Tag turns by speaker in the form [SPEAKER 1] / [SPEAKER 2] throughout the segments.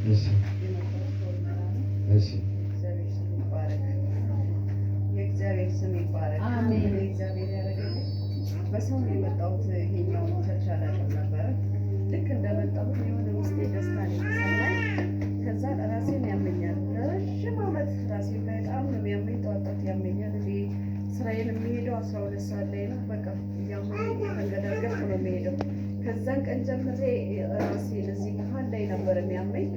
[SPEAKER 1] እሺ።
[SPEAKER 2] የመጣሁት ከወልመራ ነው።
[SPEAKER 1] እሺ።
[SPEAKER 2] የእግዚአብሔር ስም ይባረክ። የእግዚአብሔር ስም ይባረክ።
[SPEAKER 3] አሜን።
[SPEAKER 2] እኔ እግዚአብሔር ያደረገልኝ በሰው ነው የመጣሁት። ይሄኛውን church አላውቅም ነበረ። ልክ እንደመጣሁት የሆነ ውስጤ ደስታ ነው የተሰማኝ። ከዛ ራሴን ያመኛል። ለረዥም ዓመት ራሴን በጣም ነው የሚያመኝ። ጠዋት ጠዋት ያመኛል። እኔ ስራዬን የሚሄደው 12 ሰዓት ላይ ነው። በቃ እያመመኝ እየተንገዳገድኩ ነው የሚሄደው። ከዛን ቀን ጀምሬ ራሴን እዚህ መሀል ላይ ነበር የሚያመኝ።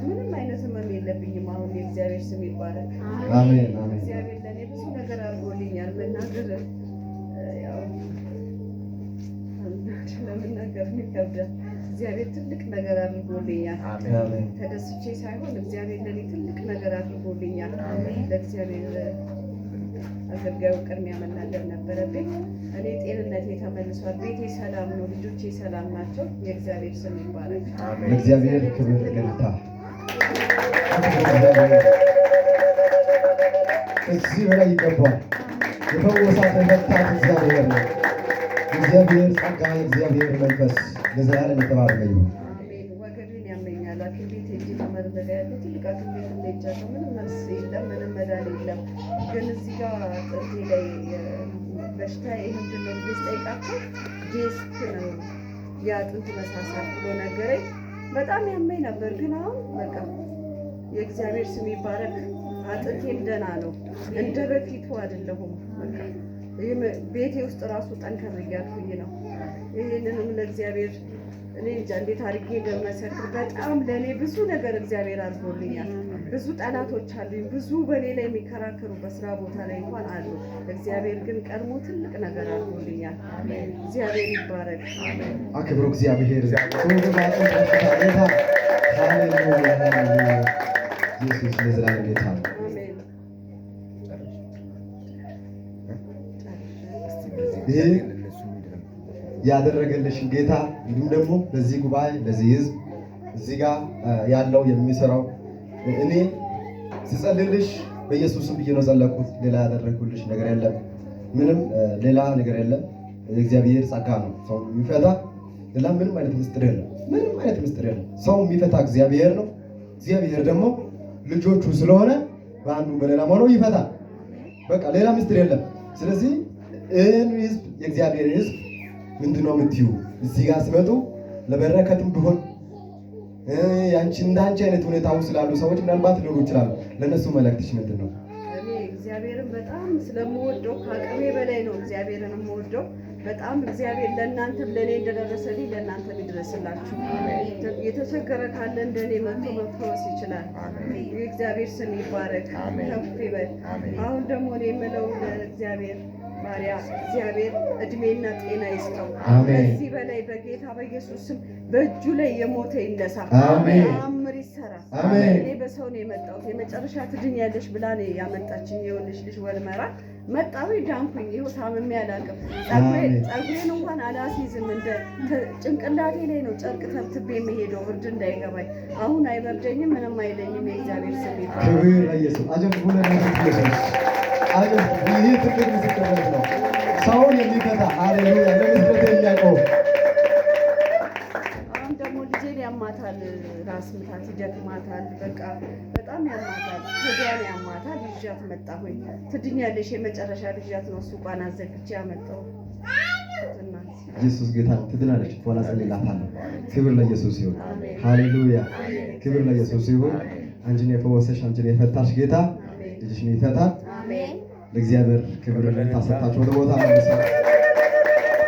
[SPEAKER 2] ምንም አይነት ህመም የለብኝም። አሁን የእግዚአብሔር ስም ይባረክ።
[SPEAKER 1] አሜን አሜን።
[SPEAKER 2] እግዚአብሔር ለእኔ ብዙ ነገር አድርጎልኛል። መናገር ያው ለመናገር ይከብዳል። እግዚአብሔር ትልቅ ነገር አድርጎልኛል።
[SPEAKER 1] አሜን።
[SPEAKER 2] ተደስቼ ሳይሆን እግዚአብሔር ለእኔ ትልቅ ነገር አድርጎልኛል። ለእግዚአብሔር አገልጋዩ ቅድሚያ መናገር ነበረብኝ። እኔ ጤንነቴ ተመልሷል። ቤቴ ሰላም ነው። ልጆቼ ሰላም ናቸው። የእግዚአብሔር ስም ይባረክ።
[SPEAKER 1] ለእግዚአብሔር ክብር እልልታ። እግዚአብሔር ከዚህ በላይ ይገባዋል። የፈወሳት የፈታት እግዚአብሔር ነው። የእግዚአብሔር ጸጋ፣ የእግዚአብሔር መንፈስ ለዘላለም የተባረከ ይሁን።
[SPEAKER 2] አሜን። ወገቤን ያመኛል። ሐኪም ቤት ሄጄ ተመርምሬያለሁ። ትልቅ ሐኪም ቤት ሄጃለሁ። ምንም መልስ የለም፣ ምንም መዳን የለም። ግን እዚህ ጋር አጥንቴ ላይ በሽታ ይህ ምንድን ነው ብዬ ስጠይቃቸው ዲስክ ነው፣ የአጥንት መሳሳት ብሎ ነገረኝ። በጣም ያመኝ ነበር፣ ግን አሁን በቃ የእግዚአብሔር ስም ይባረክ። አጥንቴም ደህና ነው፣ እንደ በፊቱ አይደለሁም። በቃ ይህም ቤቴ ውስጥ ራሱ ጠንከር እያልኩኝ ነው። ይህንንም ለእግዚአብሔር እኔ እንጃ እንዴት አድርጌ እንደመሰክር። በጣም ለእኔ ብዙ ነገር እግዚአብሔር አድርጎልኛል። ብዙ ጠላቶች አሉኝ፣ ብዙ በእኔ ላይ የሚከራከሩ በስራ ቦታ ላይ እንኳን አሉ። እግዚአብሔር ግን ቀድሞ ትልቅ ነገር አድርጎልኛል። እግዚአብሔር ይባረክ።
[SPEAKER 1] አክብሩ እግዚአብሔር። ክብሩ በአጥንት በሽታ ጌታ። ሃሌሉያ ሃሌሉያ። ኢየሱስ ለዘላለም ጌታ ነው።
[SPEAKER 2] አሜን።
[SPEAKER 1] ይህ ያደረገልሽን ጌታ እንዲሁም ደግሞ ለዚህ ጉባኤ፣ ለዚህ ህዝብ እዚህ ጋር ያለው የሚሰራው፣ እኔ ስጸልልሽ በኢየሱስም ብዬ ነው ጸለኩት። ሌላ ያደረግኩልሽ ነገር የለም። ምንም ሌላ ነገር የለም። የእግዚአብሔር ጸጋ ነው ሰው የሚፈታ። ሌላ ምንም አይነት ምስጢር የለም። ምንም አይነት ምስጢር የለም። ሰው የሚፈታ እግዚአብሔር ነው። እግዚአብሔር ደግሞ ልጆቹ ስለሆነ በአንዱ በሌላ ሆኖ ይፈታል። በቃ ሌላ ምስጢር የለም። ስለዚህ ይህን ህዝብ፣ የእግዚአብሔር ህዝብ ምንድን ነው የምትዩ? እዚህ ጋር ሲመጡ ለበረከትም ቢሆን ያንቺ እንዳንቺ አይነት ሁኔታ ውስጥ ስላሉ ሰዎች ምናልባት ሊኖሩ ይችላሉ። ለእነሱ መልእክትሽ ምንድን ነው?
[SPEAKER 2] እኔ እግዚአብሔርን በጣም ስለምወደው ከአቅሜ በላይ ነው እግዚአብሔርን የምወደው። በጣም እግዚአብሔር ለእናንተም ለእኔ እንደደረሰልኝ ለእናንተም ይድረስላችሁ። የተቸገረ ካለ እንደኔ መጥቶ መፈወስ ይችላል። የእግዚአብሔር ስም ይባረክ፣ ከፍ ይበል። አሁን ደግሞ እኔ የምለው ለእግዚአብሔር ባሪያ እግዚአብሔር እድሜና ጤና ይስጠው።
[SPEAKER 1] አሜን።
[SPEAKER 2] ከዚህ በላይ በጌታ በኢየሱስ ስም በእጁ ላይ የሞተ ይነሳ።
[SPEAKER 1] አሜን።
[SPEAKER 2] ተአምር ይሰራ።
[SPEAKER 1] አሜን።
[SPEAKER 2] እኔ በሰው ነው የመጣሁት። የመጨረሻ ትድኛለሽ ብላ ነው ያመጣችኝ። የሆነች ልጅ ወልመራ መጣሁ፣ ዳንኩኝ። ይኸው ታምሜ አላውቅም።
[SPEAKER 1] አሜን።
[SPEAKER 2] ፀጉሬን እንኳን አላስይዝም። እንደ ጭንቅላቴ ላይ ነው ጨርቅ ተብትቤ የምሄደው ብርድ እንዳይገባኝ። አሁን አይበርደኝም፣ ምንም አይለኝም። የእግዚአብሔር ስም ይባረክ።
[SPEAKER 1] ክብር ለኢየሱስ። አጨብጭቡ ለናዝሬቱ ኢየሱስ። አጨብጭቡ። ይህ ትልቅ ምስክርነት ነው። ሰውን የሚፈታ፣ ሃሌሉያ፣ ለምስክርነት የሚያቆም።
[SPEAKER 2] አሁን ደግሞ ልጄን ያማታል፣ ራስ ምታት ይደክማታል። በቃ በጣም ያማታል፣ ሆዷን ያማታል። ይዣት መጣሁኝ። ትድኛለሽ የመጨረሻ ልጃት ነው። ሱቋን አዘግቼ ያመጣው እናት።
[SPEAKER 1] ኢየሱስ ጌታ ነው። ትድናለች። በኋላ ጸልይላታለሁ። ክብር ለኢየሱስ ይሁን። ሃሌሉያ። ክብር ለኢየሱስ ይሁን። አንቺን የፈወሰሽ፣ አንቺን የፈታሽ ጌታ ልጅሽን ይፈታል።
[SPEAKER 2] አሜን።
[SPEAKER 1] ለእግዚአብሔር ክብር ታሰጣችሁ ወደ ቦታ መልሰው።